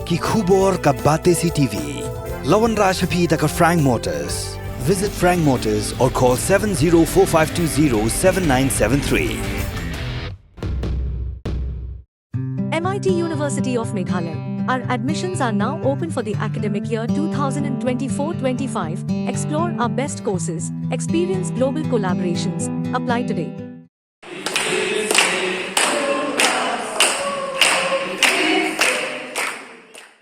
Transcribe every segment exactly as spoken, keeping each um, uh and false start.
Ki khubor ka Batesi TV. La wanrah sha phi da ka Frank Motors. Visit Frank Motors or call seven zero four five two zero seven nine seven three. M I T University of Meghalaya. Our admissions are now open for the academic year two thousand twenty-four twenty-five. Explore our best courses, experience global collaborations. Apply today.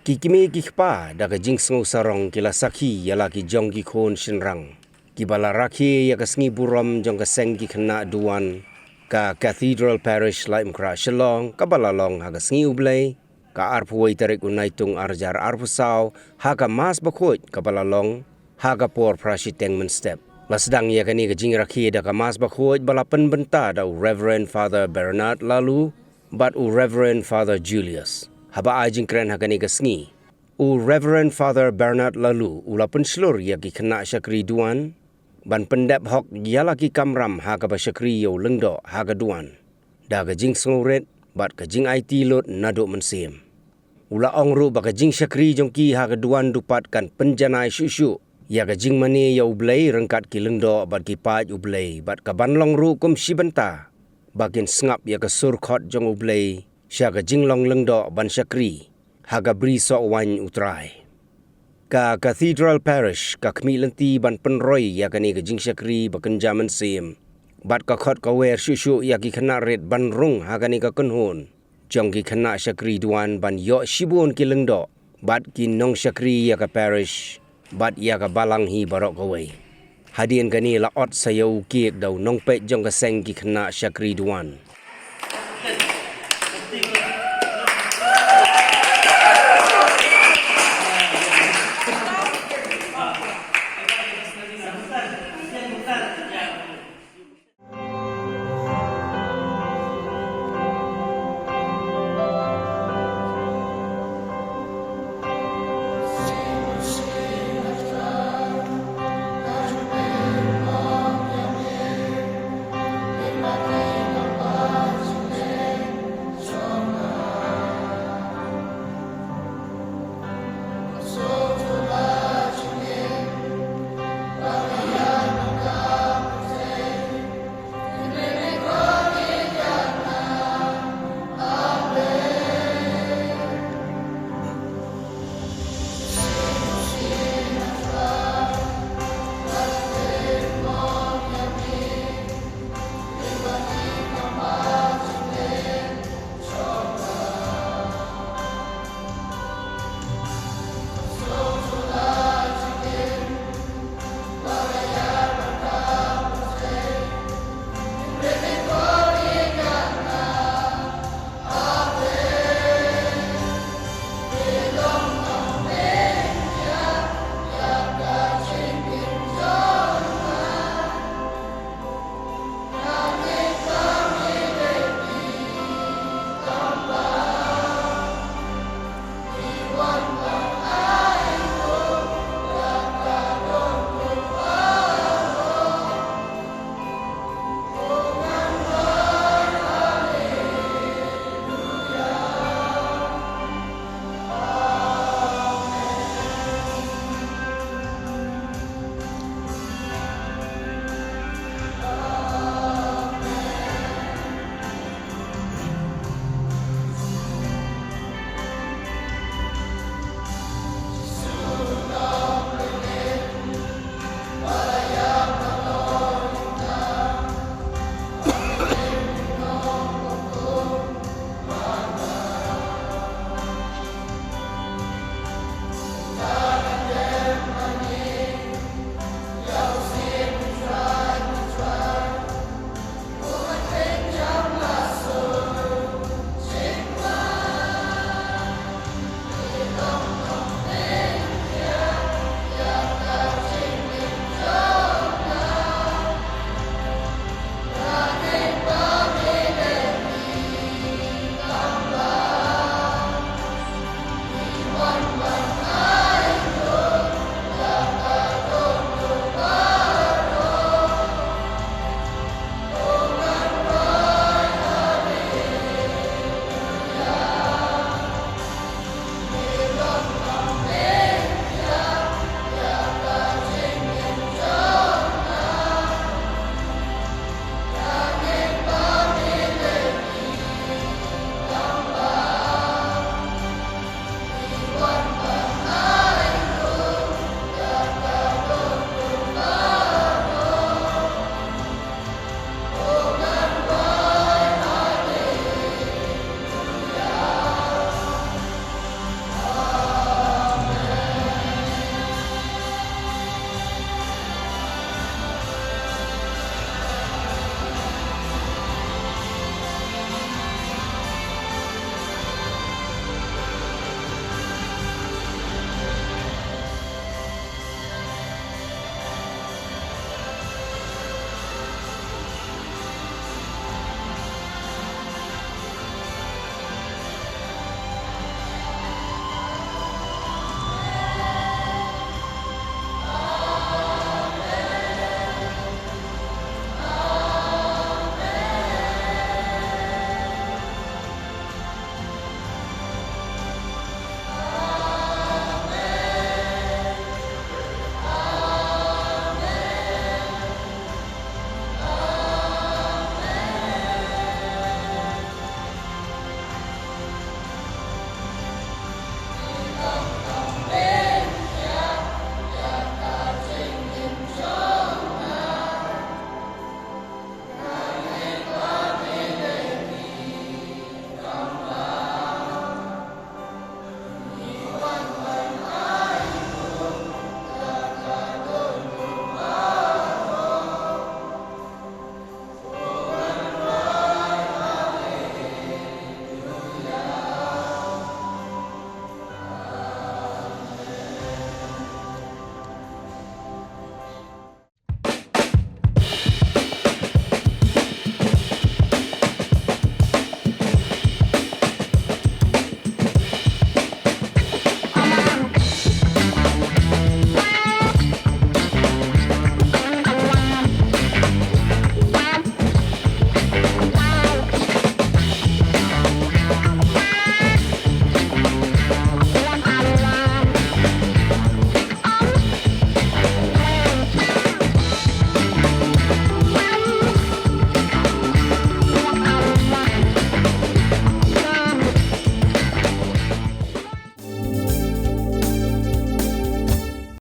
Ki kmie ki kpa da ka jingsngew sarong ki la sakhi ïa la ki jong ki khun shynrang kiba la rakhe ïa ka sngi burom jong ka seng ki khynnah duwan ka Cathedral Parish Laitumkhrah Shillong kaba la long ha ka sngi U Blei ka arphew wei tarik u Naitung arhajar arphew saw ha ka Mass bakhuid kaba la long ha ka por phra shiteng mynstep. La sdang ïa kane ka jingrakhe da ka Mass bakhuid ba la pynbynta da u Reverend Father Bernard Laloo bad u Reverend Father Julius. Haba ai jingkren ha kane ka sngi, u Reverend Father Bernard Laloo u la pynshlur ïa ki khynnah shakri duwan ban pyndep hok ïa la ki kamram ha kaba shakri ïa u lyngdoh ha ka duwan da ka jingsngewrit bad ka jingaiti lut naduh mynsiem. U la ong ruh ba ka jingshakri jong ki ha ka duwan dupat kan pynjanai shuh shuh ïa ka jingmane ïa U Blei ryngkat ki lyngdoh bad ki paid U Blei bad ka ban long ruh kum shi bynta ba kin sngap ïa ka sur khot jong U Blei sha ka jinglong lyngdoh ban shakri ha ka bri soh waiñ U Trai. Ka Cathedral Parish ka khmih lynti ban pynroi ïa kane ka jingshakri ba kynja mynsiem bad ka khot ka wer shuh shuh ïa ki khynnah rit ban rung ha kane ka kynhun jong ki khynnah shakri duwan ban ïoh shibun ki lyngdoh bad ki nongshakri ïa ka parish bad ïa ka balang hi baroh kawei. Hadien kane la ot sa ïa u cake da u nongpeit jong ka seng ki khynnah shakri duwan.